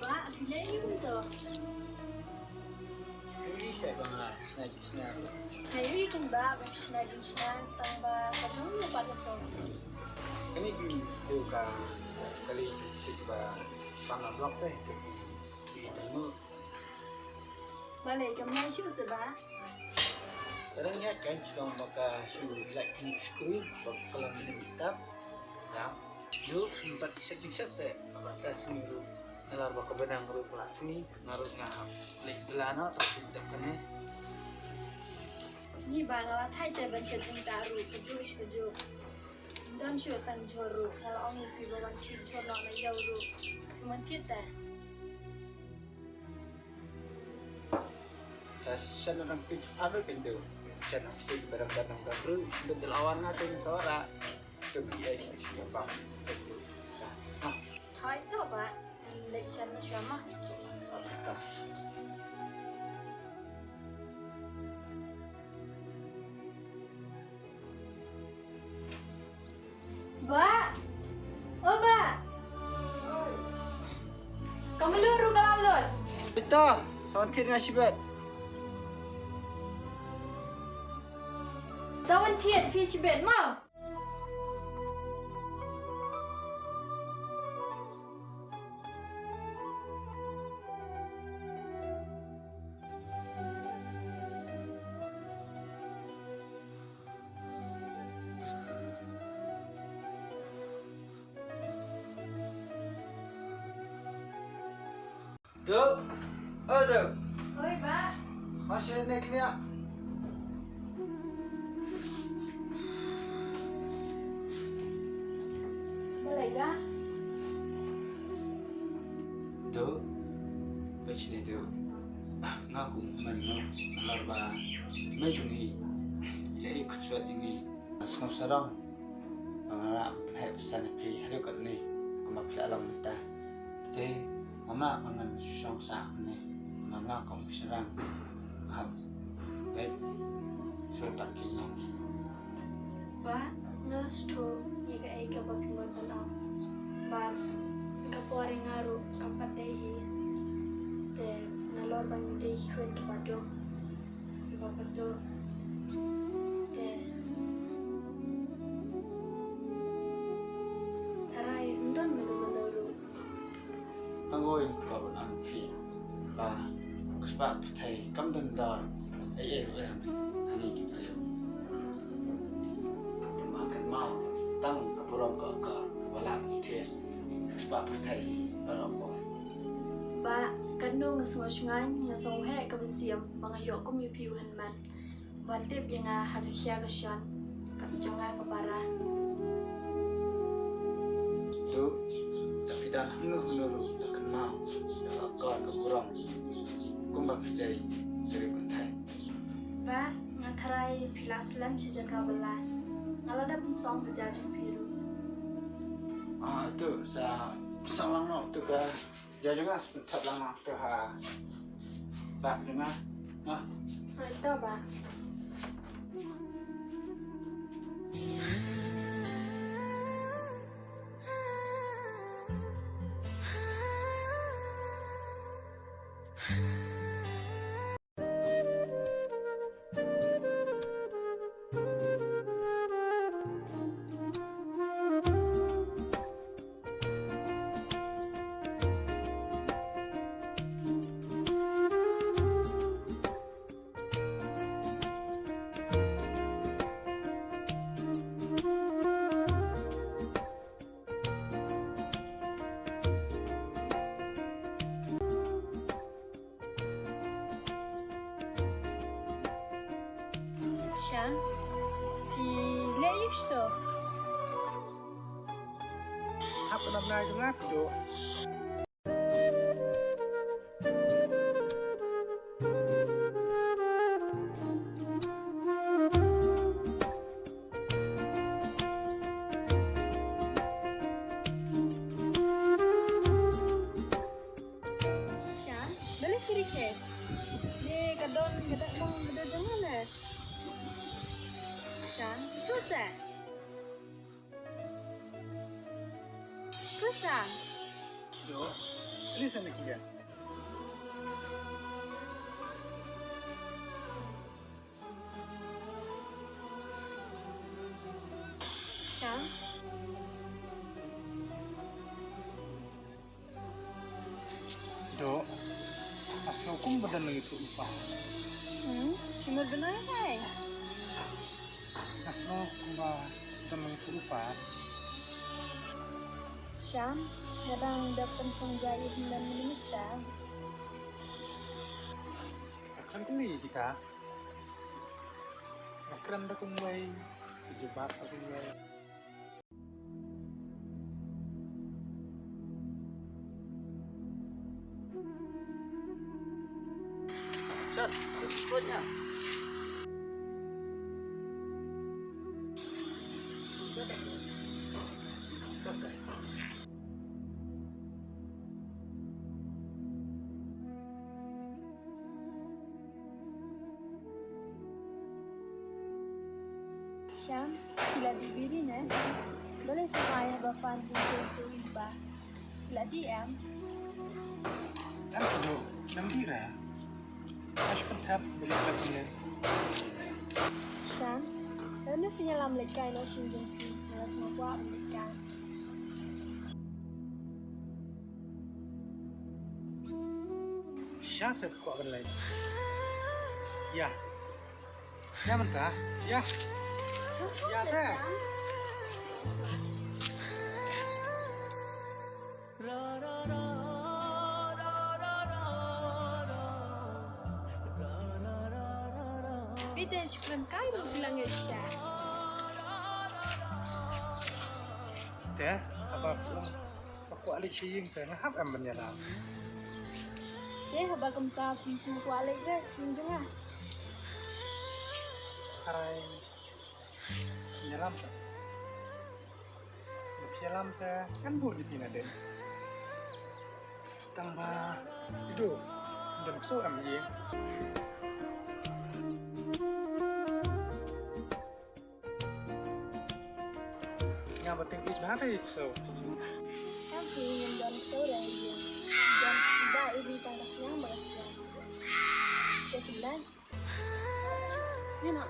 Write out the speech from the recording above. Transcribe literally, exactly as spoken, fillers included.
Ba, phi leh aïu kumto? Phi ïohi seh ba nga shna jingshna. Nga ïohi kein ba, ba phi shna jingshna, tang ba ka jong u pat kumto. Kane dei ka kali jong kito kiba pang ha block te, kito kiba ïeit tang mo. Balei kam nang shu seh ba? Tang ïa ka shu long ba ka shu lait ni skru ba ka long ni start. Ya. Ïoh, ngan pat shet jingshet seh. Ba ka sngi ruh. Nalor ba ka bneng ruh ka la sngi. Nga ruh nga hap leit bylla noh, ta shu dep kane. Ni ba nga la thait te ban shet jingtah ruh, kajuh shi kajuh. Don shuh tang jhur ruh, nga la ong ïa phi ba wan thied jhur noh na ïew ruh. Phi wan thied te. Sa shen na dang tik anu pintu. Shen na tik barang barang baru. Sudah dilawan ngatin suara. Tu bi ai sa shen bang. Hai to ba. Lek shen na shuwa ma. Ba! O ba! Ka mluh ruh ka la lut. Pita, sa wan thied nga shibit. Sa wan thied phi shibit mo. Duk. Oh, Duk. Oi, Bah. Masih naik ni, ya? Balei, Bah? Duk. Peit shane, Duk. Nga kum man, no. Nalor ba mei jong ngi i la ïeit khutswet ïa ngi. Nga sngewsarong ba nga lah ban pynheh pynsan ïa phi haduh katne kumba phi la long mynta. Te ngam lah ba ngan shong sah hangne. Namar nga kum u shynrang hap leit sngewthuh ïa ki. Bah, nga sngewthuh ïa kaei kaba phi mon ban ong. Bad ka por ïa nga ruh kam pat dei hi. Te nalor ba ngi dei ki khun kiba duk. Ba ka duk. Te tharai ym don mano mano ruh. Tang oi ba ban ong phi ba ka spah pyrthei kam don dor ei ei ruh em ha ngi ki briew. Te ma kynmaw tang ka burom ka akor ba lah ban thied ka spah pyrthei baroh kawei. Bah, katno nga sngewshngaiñ, nga sngewheh ka mynsiem ba nga ïoh kum ïa phi u hynmen. Ba tip ïa nga ha ka khia ka shon ka jong nga ka para. Duk, lada phi don hangno hangno ruh, la kynmaw ïa ka akor ka burom kumba phi dei ka ri kynthei. Bah, nga tharai phi la slem sha jaka bylla. Nga la dep pynsong ka ja jong phi ruh. Ah, to sa, sa lang noh to ka ja jong nga, sa pynthep lang noh to ha bag jong nga. Noh. Hooid to, Bah. Shan, phi leh aïu shto? Hap na bnai jong nga phi duh. Joseph. Kushan. Yo, please, Anakia. Shan. Dok, aslo kum badan lagi tu lupa. Hmm, cuma benar hai. Aslo kum badan lagi tu lupa. Shan, kadang dapat sonjai dan minister. Akan kini kita. Akan dah kumbai. Jebak aku mulai. Sat, terus terusnya. Shan, ki la dih biri ne? Balei phi ai haba pan jingkyrkhu ïa ba? Ki la dih em? Em kito, nam dih ra. Ash pynthap balei ka pine. Shan, lane phi ïalam leit kai noh shin jong phi, nga la sngewbha ban leit kai. Shisha se kwah ban leit. Ïa. Ïa mynta. Ïa. Ïa te. Phi te shu kren kai ruh phi la ngi sha. Te, haba phi la kwah leit sha ïing te, nga hap em ban ïalam. Te haba kumta phi shu kwah leit re sha ïing jong nga. Hynrei ïalam te. Ba phi ïalam te ngan bud ïa phi nadien. Tang ba idu, ym don ksew em ïing. Nga ba teng ïeit na te ksew. Em phi ngim don ksew re ïing. Don ba ïeit tang ka siang ba ka siang. Te phi lai. Ni na.